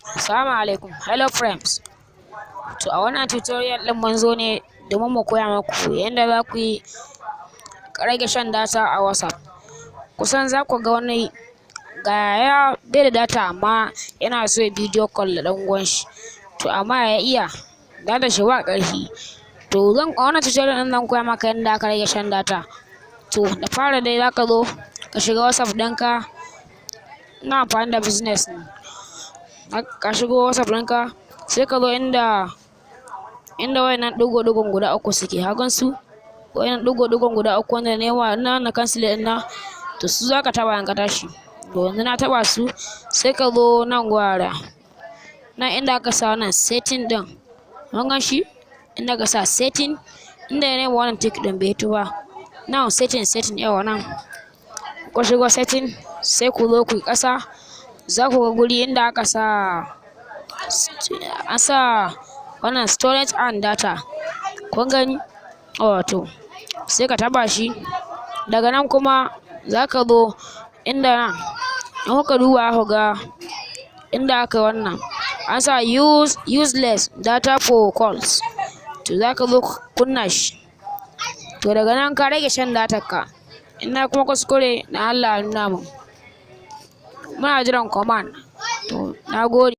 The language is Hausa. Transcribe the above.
Assalamu alaikum. Hello friends. To, a wannan tutorial ɗin mun zo ne domin mu koya muku yadda za ku yi rage shan data a WhatsApp. Kusan za ku ga wani ga ya bai da data, amma yana so ya video call da ɗan uwan shi. To, amma ya iya data shi ba ƙarfi. To, zan a wannan tutorial ɗin zan koya maka yadda aka rage shan data. To, da fara dai za ka zo ka shiga WhatsApp ɗinka. Ina amfani da business ne. Ka shigo WhatsApp ɗinka, sai ka zo inda wayannan ɗigo-ɗigon guda uku suke. Ka gan su? Wayannan ɗigo-ɗigon guda uku wanda ne wa na cancel ɗin nan, to su za ka taɓa in ka tashi. To, yanzu na taɓa su, sai ka zo nan guraren. Nan inda aka sa wannan setting ɗin. Kun gan shi? Inda aka sa setting, inda ya nema wannan tick ɗin bai fito ba. Nan setting, setting, yawwa nan. Ku shigo setting, sai ku zo ku yi ƙasa. Za ku ga guri inda aka sa, an sa wannan storage and data. Kun gani? Wato sai ka taɓa shi. Daga nan kuma za ka zo inda nan in kuka duba, ku ga inda aka yi wannan. An sa use less data for calls. To, za ka zo kunna shi. To, daga nan ka rage shan datar ka. In na kuma kuskure na, Allah ya nuna mun. Muna jiran command. To, na gode.